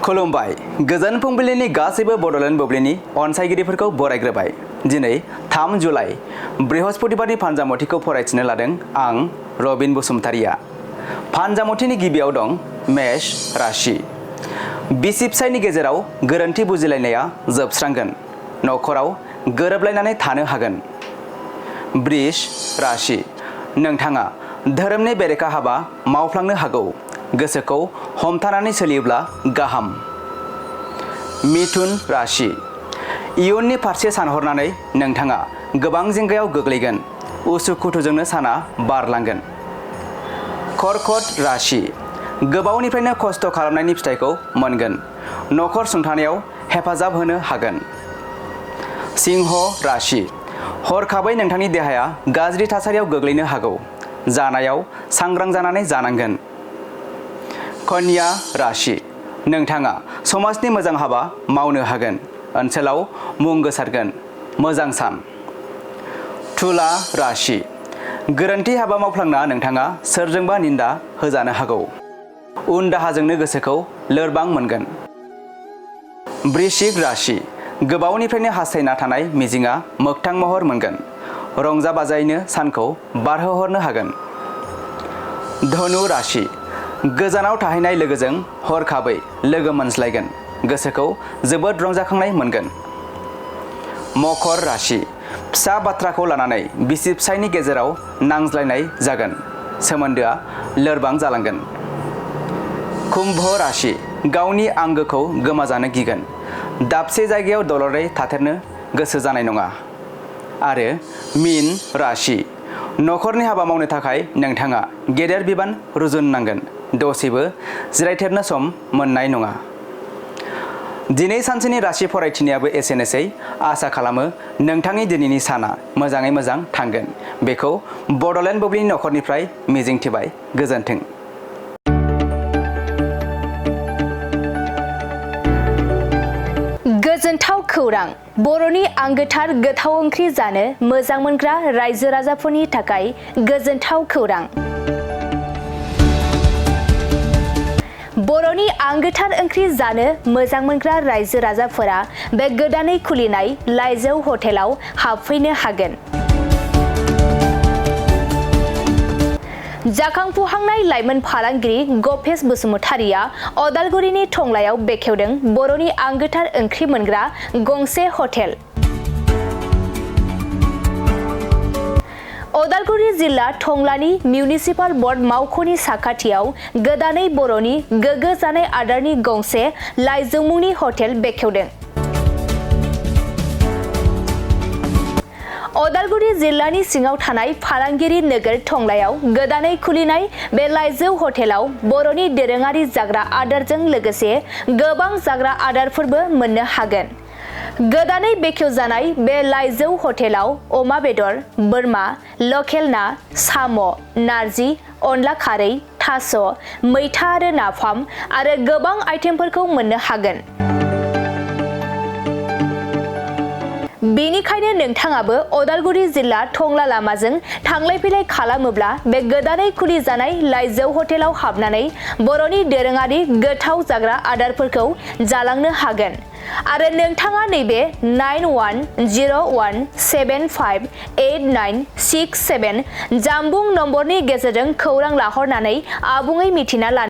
खुलुमबाय गोजोन फुंबिलिनि गासैबो बड'लेण्ड बुब्लिनि अनसायगिरिफोरखौ बरायग्रोबाय। दिनै 3 जुलाइ बृहस्पतिबारनि फानजामुथिखौ फरायथिनो लादों आं रबिन बसुमतारिया। फानजामुथिनि गिबियाव दं मेष राशि। बिसि फिसायनि गेजेराव गोरोन्थि बुजिलायनाया जोबस्रांगोन। नखराव गोरोबलायनानै थानो हागोन। वृष राशि। नोंथाङा धोरोमनि बेरेखा हाबा मावफ्लांनो हागौ। गोसोखौ हमथानानै सोलियोब्ला गाहाम। मिथुन राशि। इयुननि फारसे सानहरनानै नोंथाङा गोबां जिंगायाव गोग्लैगोन। उसुखुथुजोंनो साना बारलांगोन। कर्कट राशि। गोबावनिफ्रायनो खस्थ' खालामनायनि फिथाइखौ मोनगोन। नखर सुंथानायाव हेफाजाब होनो हागोन। सिंह राशि। हरखाबै नोंथांनि देहाया गाज्रि थासारियाव गोग्लैनो हागौ। जानायाव सांग्रां जानानै जानांगोन। कन्या राशि। नोंथाङा समाजनि मोजां हाबा मावनो हागोन। ओनसोलाव मुं गोसारगोन। मोजां सान। तुला राशि। गोरोन्थि हाबा मावफ्लांना नोंथाङा सोरजोंबा निन्दा होजानो हागौ। उन दाहाजोंनो गोसोखौ लोरबां मोनगोन। वृश्चिक राशि। गोबावनिफ्रायनो हास्थायना थानाय मिजिंआ मोगथां महर मोनगोन। रंजा बाजायैनो सानखौ बारहोहरनो हागोन। धनु राशि। गोजानाव थाहैनाय लोगोजों हरखाबै लोगो मोनज्लायगोन। गोसोखौ जोबोद रंजाखांनाय मोनगोन। मकर राशि। फिसा बाथ्राखौ लानानै बिसि फिसायनि गेजेराव नांज्लायनाय जागोन। सोमोन्दोआ लोरबां जालांगोन। कुम्भ राशि। गावनि आंगोखौ गोमाजानो गिगोन। दाबसे जायगायाव दलरै थाथेरनो गोसो जानाय नङा। आरो मीन राशि। नखरनि हाबा मावनो थाखाय नोंथाङा गेदेर बिबान रुजुननांगोन। दसेबो जिरायथेरनो सम मोननाय नङा। दिनै सानसेनि राशि फरायथिनायाबो एसेनोसै। आसा खालामो नोंथांनि दिनैनि साना मोजाङै मोजां थांगोन। बेखौ बड'लेण्ड बुब्लिनि नखरनिफ्राय मिजिंथिबाय। गोजोन्थों। गोजोनथाव खौरां। बर'नि आंगोथार गोथाव ओंख्रि जानो मोजां मोनग्रा रायजो राजाफोरनि थाखाय गोजोनथाव खौरां। बर'नि आंगोथार ओंख्रि जानो मोजां मोनग्रा रायजो राजाफोरा बे गोदानै खुलिनाय लाइजौ हटेलाव हाबफैनो हागोन। जाखांफुहांनाय लाइमोन फालांगिरि गपेश बसुमतारिया अदालगुरिनि टंलायाव बेखेवदों बर'नि आंगोथार ओंख्रि मोनग्रा गंसे हटेल। अदालगुरि जिल्ला टंलानि मिउनिसिपाल बर्ड मावख'नि साखाथियाव गोदानै बर'नि गोग्गो जानाय आदारनि गंसे लाइजौ मुंनि हटेल बेखेवदों। अदालगुरि जिल्लानि सिङाव थानाय फालांगिरि नोगोर टंलायाव गोदानै खुलिनाय बे लाइजौ हटेलाव बर'नि दोरोङारि जाग्रा आदारजों लोगोसे गोबां जाग्रा आदारफोरबो मोननो हागोन। गोदानै बेखेवजानाय बे लाइजौ हटेलाव अमा बेदर, बोरमा, लकेल ना, साम', नारजि, अनला खारै, थास', मैथा आरो नाफाम आरो गोबां आइटेमफोरखौ मोननो हागोन। बेनिखायनो नोंथाङाबो अदालगुरि जिल्ला टंला लामाजों थांलाय फैलाय खालामोब्ला बे गोदानै खुलिजानाय लाइजौ हटेलाव हाबनानै बर'नि दोरोङारि गोथाव जाग्रा आदारफोरखौ जालांनो हागोन। आरो नोंथाङा नैबे 9101758967 जानबुं नम्बरनि गेजेरजों खौरां लाहरनानै आबुङै मिथिना लानो